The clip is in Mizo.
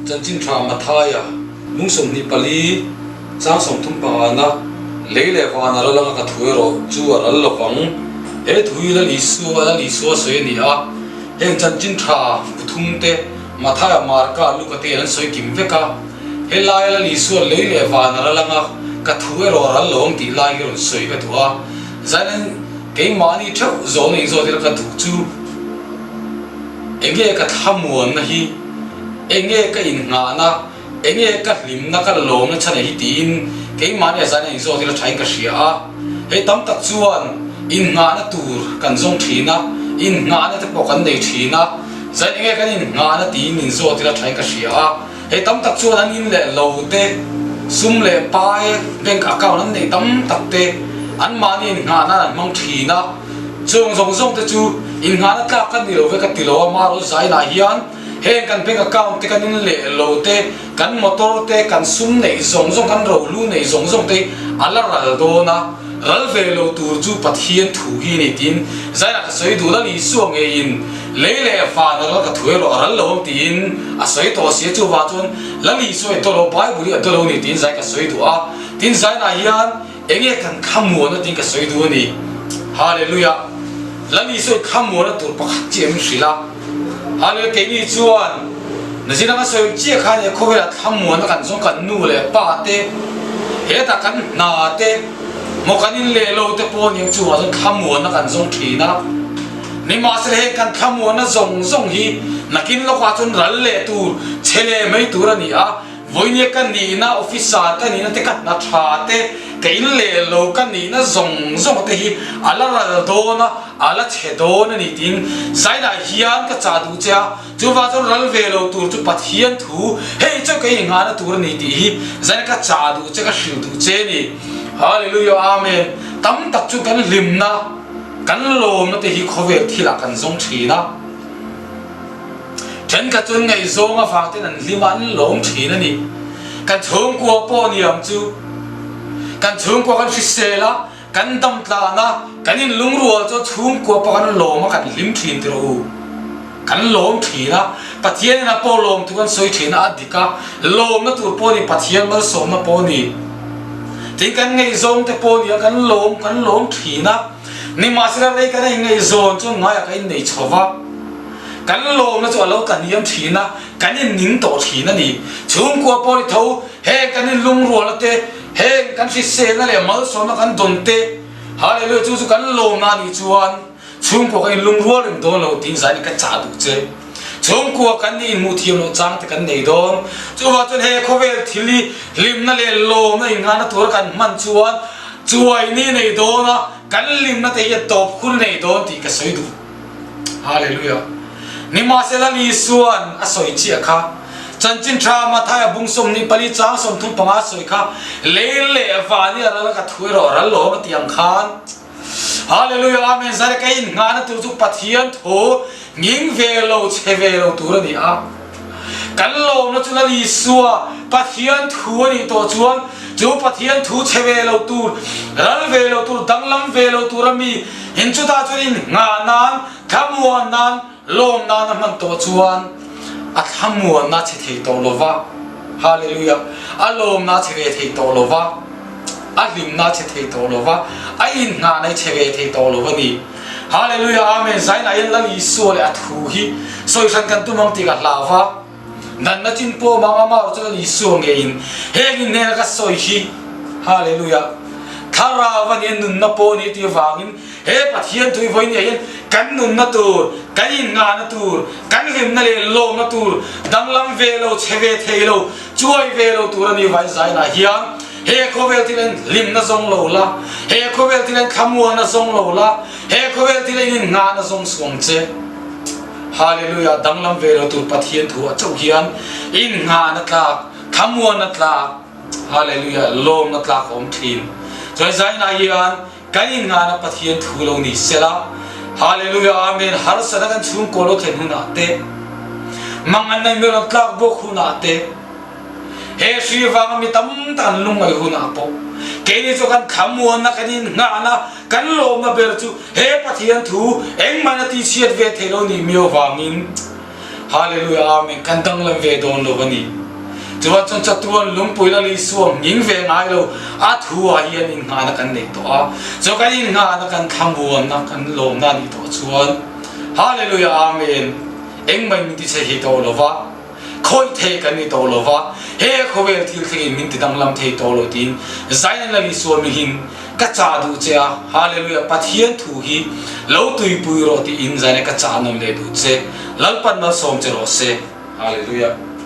Chanchin Tha Mathaia bung 24 chang 35na lei leh van a ral anga ka thu erawh chu a ral lovang. He thu hi Lal Isua, Lal Isua sawi a ni a, heng Chanchin Tha pathum te Mathaia, Marka, Luka te an sawi kim vek a. Helaia Lal Isua lei leh van a ral anga ka thu erawh a ral lo ang tih lai hi rawn sawi ka duh a. Zanin keimahni theuh zawhna inzawt ila ka duh chu enge ka thlamuanna hi, enge ka innghahna, enge ka hlimna, ka lawmna chhan hi tiin keimahni a zanin inzawt ila thain ka hria a. Hei tam tak chuan innghahna tur kan zawng thin a, innghahna te pawh kan nei thin a. Zain enge kan innghahna tiin inzawt ila thain ka hria a. Hei tam tak chuan an in leh lo te, sum leh pai, bank account an neih tam tak te anmahni innghahna an hmang thin a. Chung zawng zawng te chu innghahna tlak ka ni lo ve ka ti lo a, marawh zainah hian heng kan bank account te kan in leh lo te, kan motor te, kan sum neih zawng zawng, kan rohlu neih zawng zawng te a la ral dawn a, ral ve lo tur chu Pathian thu hi a ni tiin zainah ka sawi duh Lal Isua ngeiin lei leh van a ral ka thu erawh a ral lo ang tiin a sawi tawh si a, chuvang chuan Lal Isua i dawlo Bible hi a dawlo a ni tiin zai ka sawi duh a, tin zainah hian Enge kan thlamuanna tiin ka sawi duh a ni. Hallelujah! Lal Isua thlamuanna tur pakhat chiah min hrilh a. Hallelujah! Keini chuan Nazir anga sawi ang chiah khan he khawvelah thlamuanna kan zawng kan nu leh pa te, hetah kan hna te, maw kan in leh lo te pawh aniang chungah chuan thlamuanna kan zawng thin a. Nimahsela heng kan thlamuanna zawng zawng hi nakin lawkah chuan ral leh tur, chhe leh mai tur a ni a. Vawinia ka nihna, officer ka nihna te, ka hna tha te, ka in leh lo ka nihna zawng zawng te hi a la ral dawn a, a la chhe dawn a ni tiin Zainah hian ka chah duh che a, chuvang chuan ral ve lo tur chu Pathian thu hei chu ka inghahna tur a ni tih hi Zainah ka chah duh che, ka hrilh duh che a ni. Hallelujah Amen. Tam tak chu kan hlimna, kan lawmna te hi khawvel thilah kan zawng thin a. Thenkhat chuan ngaihzawng avang ten an hlim a, an lawm thin a ni. Kan chhungkua pawh ni ang chu. Kan chhungkua kan hrisel a, kan dam tlan a, kan inlungrual chuan chhungkua pawh kan lawm a, kan hlim thin tih rawh u. Kan lawm thin a, Pathian inah pawh lawm thu kan sawi thin a, a dik a, lawmna tur pawh ni, Pathian malsawmna pawh ni. Tin kan ngaihzawng te pawh ni a, kan lawm, kan lawm thin a. Nimahsela rei kan inngaihzawn chuan ngaiah ka innei chho va. Kan lawmna chu a lo tla hniam thin a, kan inning tawh thin a ni. Chhungkua pawh ni tho, heng kan inlungrualna te, heng kan hriselna leh malsawmna kan dawn te, Hallelujah, chu chu kan lawmna a nih chuan chhungkua kan inlungrual reng dawn lo tiin zanin ka chah duh che. Chhungkua kan nih inhmuh thiam loh chang te kan nei dawn. Chuvang chuan he khawvel thil hi hlimna leh lawmna innghahna tura kan hman chuan chuai ni nei dawn a, kan hlimna te hi a tawp hun nei dawn tih ka sawi duh. Hallelujah. Nimahsela Isua'n a sawi chiah kha, Chanchin Tha Mathaia bung 24 chang 35 a sawi kha, Lei leh van hi a ral a ka thu erawh a ral lo ang a ti ang khan. Hallelujah Amen Zare ka innghahna tur chu Pathian thu nghing ve lo chhe ve lo tur a ni a. Kan lawmna chu Lal Isua Pathian thu a nih tawh chuan chu Pathian thu chhe ve lo tur, ral ve lo tur, danglam ve lo tur a mi in chutah chuan innghah nan, thlamuan nan, lawm nan a hman tawh chuan a thlamuanna chhe thei tawh lo va. Hallelujah! A lawmna chhe ve thei tawh lo va, a hlimna chhe thei tawh lo va, a innghahna hi chhe ve thei tawh lo a ni. Hallelujah Amen Zainah hian Lal Isua leh a thu hi sawi hran kan tum ang tih ka hlau va, Nanna chin pawh mang ama erawh chu Lal Isua ngeiin heng in hnena ka sawi hi Hallelujah Thlarau a nia nunna pawh a ni tih avangin he Pathian thu hi vawiin ah hian kan nunna tur, kan innghahna tur, kan hlimna leh lawmna tur danglam ve lo, chhe ve thei lo, chuai ve lo tur a ni vawiin Zainah hian He khawvel thil in hlimna zawng lo la, he khawvel thil in thlamuanna zawng lo la, he khawvel thil in innghahna zawng suang che. Hallelujah, danglam ve lo tur Pathian thu ah chauh hian innghahna tlak, thlamuanna tlak, hallelujah, lawmna tlak a awm thin. Chuan zainah hian kan innghahna Pathian thu lo ni sela, hallelujah, amen, harsatna kan chhungkaw lo thlen hunah te, manganna in rawn tlak bawk hunah te, He hri vanga mi tam tak an lungngaih hunah pawh keini chu kan thlamuanna, kan inngahna, kan lawmna ber chu he Pathian thu engmahna tihchhiat ve thei lo nih miau vangin. Hallelujah Amen kan danglam ve dawn lo a ni. Chuan chuan chatuan lungpui Lal Isua hming ve ngai lo a thu ah hian innghahna kan nei tawh a, chu kan innghahna kan thlamuanna kan lawmna a nih tawh chuan Hallelujah Amen engmah in min ti chhe thei tawh lo va, khawih thei kan ni tawh lo va, he khawvel thil thlengin min ti danglam thei tawh lo tiin Zion Lal Isua mihin ka chah duh che a, Hallelujah Pathian thu hi lo tuipui rawh tiin Zion ka chah nawn leh duh che, Lalpan malsawm che rawh se, Hallelujah.